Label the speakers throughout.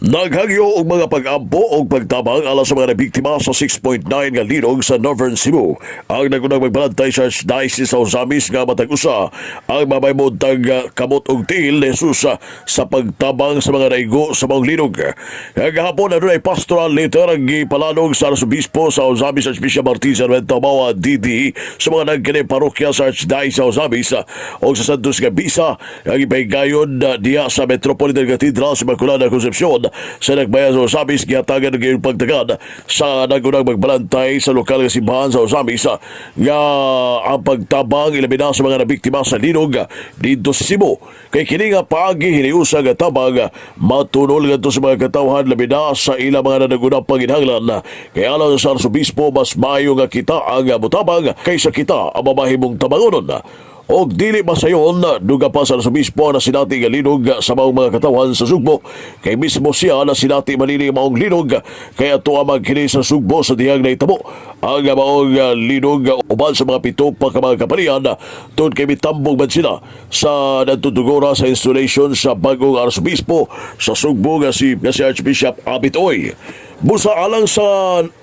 Speaker 1: Naghangyo og mga pag-ampo og pagtabang alang sa mga nabiktima sa 6.9 nga linog sa Northern Cebu. Ang nagunang magbalantay sa Archdiocese sa Ozamiz nga matag usa ang mamaymontag kamot og tiil ni Jesus sa pagtabang sa mga naigo sa maong linog. Kagahapon, adunay pastoral letter ang gipalanog sa Arsobispo sa Ozamiz, Archbishop Martin Sarmiento Jumawa DD, sa mga nagkini parokya sa Archdiocese sa Ozamiz og sa Santos nga Bisa ang ipahigayon diha sa Metropolitan Cathedral sa Immaculada Concepcion sa Nagbayan sa Ozamiz. Gihatagan ng gayong pagtagad sa nagunang magbalantay sa lokal nga simbahan sa Ozamiz nga ang pagtabang ilabi na sa mga nabiktima sa linog didto sa Cebu. Kay kini nga paagi hiniusa nga tabang matunol ngadto sa mga katawhan, labi na sa ilang mga nanagunang panginhanglan. Kay alang sa Arsobispo, mas maayo nga kita ang mutabang kaysa kita ang mamahimong tabangonon. Og dili masayon, duga pa sa Arsobispo, na sinati nga linog sa maong mga katawhan sa Sugbo. Kay mismo siya na sinati manini maong linog, kay ato ang kini sa Sugbo sa dihang nahitabo ang maong linog uban sa mga pito pa ka mga kaparian, tungod kay mitambong man sila sa nagtutugora sa installation sa bagong arsobispo sa Sugbo nga si Archbishop Abit Uy. Busa alang sa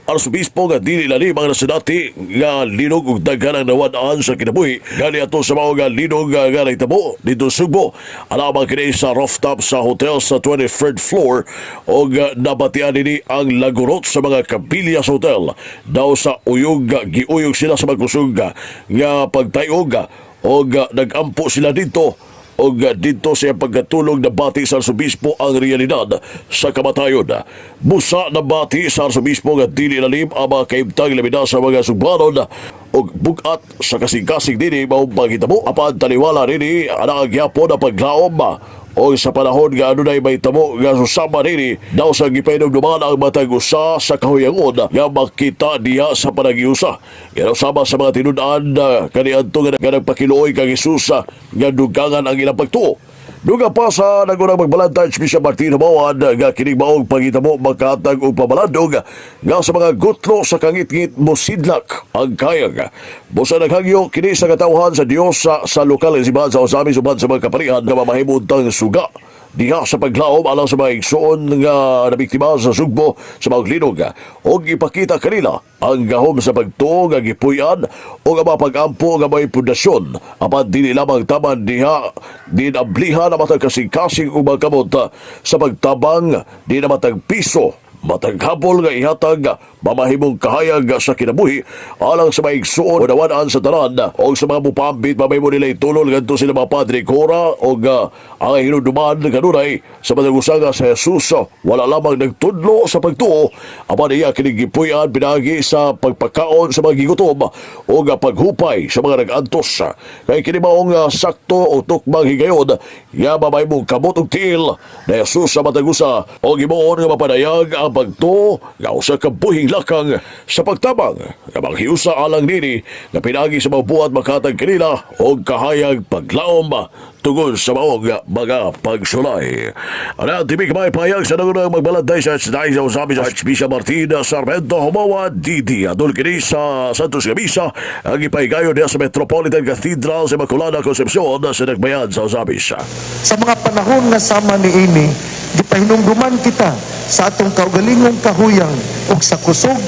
Speaker 1: Arsobispo nga dili lalim ang nasinati nga linog ug daghan ang nawad-an sa kinabuhi gani ato sa mao nga linog nga nahitabo didto Sugbo. Alamang kini sa rooftop sa hotel sa 23rd floor og nabatian nini ang lagurot sa mga kabilya sa hotel. Daw sa uyog giuyog sila sa magkusog nga pagtayog og nagampo sila didto og didto sa iyang pagkatulog nabati sa Arsobispo ang realidad sa kamatayon. Busa nabati sa Arsobispo nga dili lalim ang mga kahimtang labi na sa mga Sugbanon og bugat sa kasing-kasing dinhi maong paghitabo, apan taliwala nini ana ang gyapon ang paglaom o sa panahon nga adunay mahitabo nga susama nini, daw sa gipahinumduman ang matag usa sa kahuyangon nga makita diha sa panaghiusa. Nga sama sa mga tinud-an kaniadto nga nagpakiluoy kang Jesus nga dugangan ang ilang pagtuo. Duga pa sa nagunang magbalantay, Archbishop Martin Jumawan, nga kining maong panghitabo makahatag og pamalandong nga sa mga gutlo sa kangitngit mosidlak ang kayag. Busa naghangyo kini sa katawhan sa Dios sa lokal nga simbahan sa Ozamiz uban sa mga kaparian nga mamahimuntang suga diha sa paglaom alang sa mga igsoon nga nabiktima sa Sugbo sa mga linog og ipakita kanila ang gahom sa pagtuo nga gipuy-an o nga mga pag-ampo nga may pundasyon, apan dili lamang taman diha din ablihan ang matag kasing-kasing ug mga kamot sa pagtabang. Di na matag piso, matag habol nga ihatag mamahimong kahayag sa kinabuhi alang sa mga igsuon o nawan-an sa tanan o sa mga mupambit, mamahimo nila itulol ngadto sila mga Padre Cora o ang hinumduman kanunay sa matag usa nga sa Jesus wala lamang nagtudlo sa pagtuo, apan iya kining gipuy-an pinaagi sa pagpakaon sa mga gigutom o nga paghupay sa mga nag-antos. Kay kini maong sakto o tukmang higayon nga mamahimong kamot og tiil na Jesus sa matag usa o himuon nga mapanayag ang pagtuo nga usa ka buhing lakang sa pagtabang nga manghiusa alang nini nga pinaagi sa mga buhat makatag kanila og kahayag paglaom tungod sa maong mga pagsulay. Ano ang tibik may payag sa nagunang magbalantay sa Archdiocese sa Ozamiz, Archbishop Martin Sarmiento Jumawa DD. Adol kini sa Santos nga Misa ang ipahigayon niya sa Metropolitan Cathedral sa Immaculada Concepcion sa Nagbayan sa Ozamiz.
Speaker 2: Sa mga panahon nga sama niini, gipahinumduman kita sa atong kaugalingong kahuyang ug sa kusog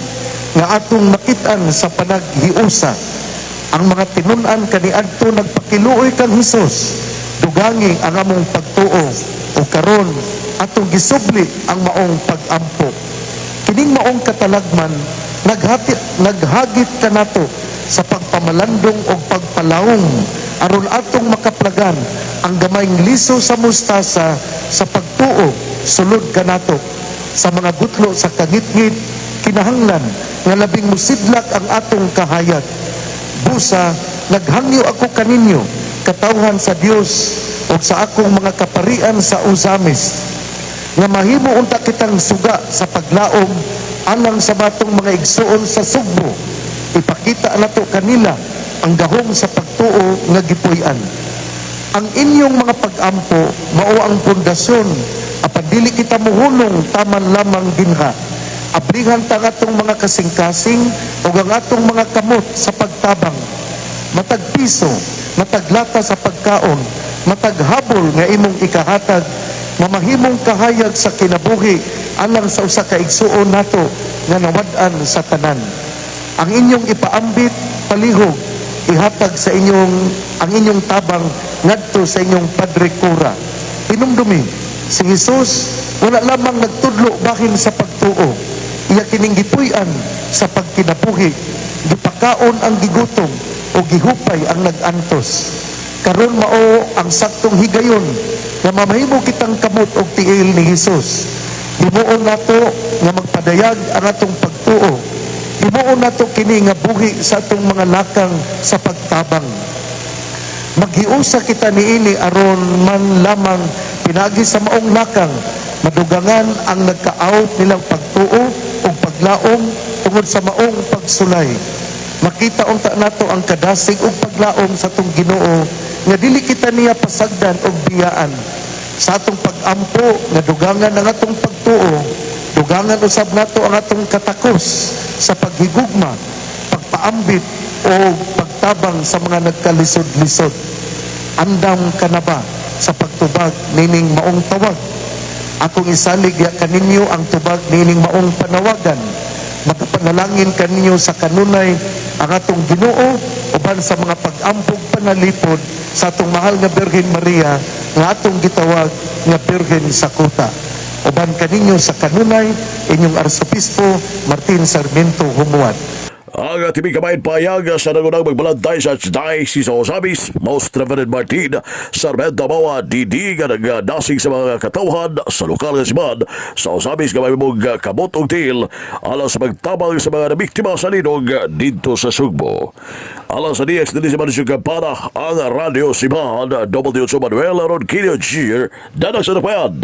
Speaker 2: nga atong makit-an sa panaghiusa. Ang mga tinun-an kaniadto nagpakiluoy kang Hesus. Dugangi ang among pagtuo ug karon atong gisubli ang maong pag-ampo. Kining maong katalagman naghagit kanato sa pagpamalandong og pagpalawong aron atong makaplagan ang gamayng liso sa mustasa sa pagtuo sulod kanato. Sa mga gutlo sa kangitngit, kinahanglan nga labing musidlak ang atong kahayag. Busa naghangyo ako kaninyo, katawhan sa Dios ug sa akong mga kaparian sa Ozamiz, nga mahimo unta kitang suga sa paglaom alang sa batong mga igsuon sa Sugbo. Ipakita nato kanila ang gahom sa pagtuo nga gipuy-an. Ang inyong mga pag-ampo mao ang pundasyon, apan dili kita muhunong taman lamang dinha. Ablihan ta ang atong mga kasing-kasing ug ang atong mga kamot sa pagtabang. Matag piso, matag lata sa pagkaon, matag habol nga imong ikahatag, Mamahimong kahayag sa kinabuhi alang sa usa ka igsuon nato nga nawad-an sa tanan. Ang inyong ipaambit, palihog ihatag sa inyong ang inyong tabang ngadto sa inyong padre kura. Hinumdumi, si Jesus wala lamang nagtudlo bahin sa pagtuo, iya kining gipuy-an sa pagkinabuhi. Gipakaon ang gigutom o gihupay ang nag-antos. Karon mao ang saktong higayon nga mamahimo kitang kamot og tiil ni Hesus. Himuon nato nga magpadayag ang atong pagtuo. Himuon nato kini nga buhi sa atong mga lakang sa pagtabang. Maghiusa kita niini aron man lamang pinaagi sa maong lakang, madugangan ang nagkaawt nilang pagtuo ug paglaom tungod sa maong pagsulay. Makita unta nato ang kadasig ug paglaom sa atong Ginoo nga dili kita niya pasagdan og biyaan. Sa atong pag-ampo nga dugangan ang atong pagtuo, dugangan usab nato ang atong katakos sa paghigugma, pagpaambit o pagtabang sa mga nagkalisod-lisod. Andam ka na ba sa pagtubag nining maong tawag? Akong isalig ya kaninyo ang tubag nining maong panawagan. Magapanalangin kaninyo sa kanunay ang atong Ginoo uban sa mga pag-ampog panalipod sa atong mahal nga Birhen Maria nga atong gitawag nga Birhen sa Kuta. Uban kaninyo sa kanunay, inyong Arsobispo Martin Sarmiento Jumuad.
Speaker 1: Ang tibing kamayin payag sa nangunang magbalantay sa Archdiocese sa Ozamiz, Most Reverend Martin Sarmiento Mawa DD, nga nagdasig sa mga katawhan sa lokal nga simbahan sa Ozamiz nga may mong kamot og tiil alang sa pagtabang sa mga nabiktima sa linog didto sa Sugbo. Alang sa DX dinhi sa Marisyo Kampana, ang Radyo Simbahan, W. Manuel Ronquillo Jr., Danak sa Napayan.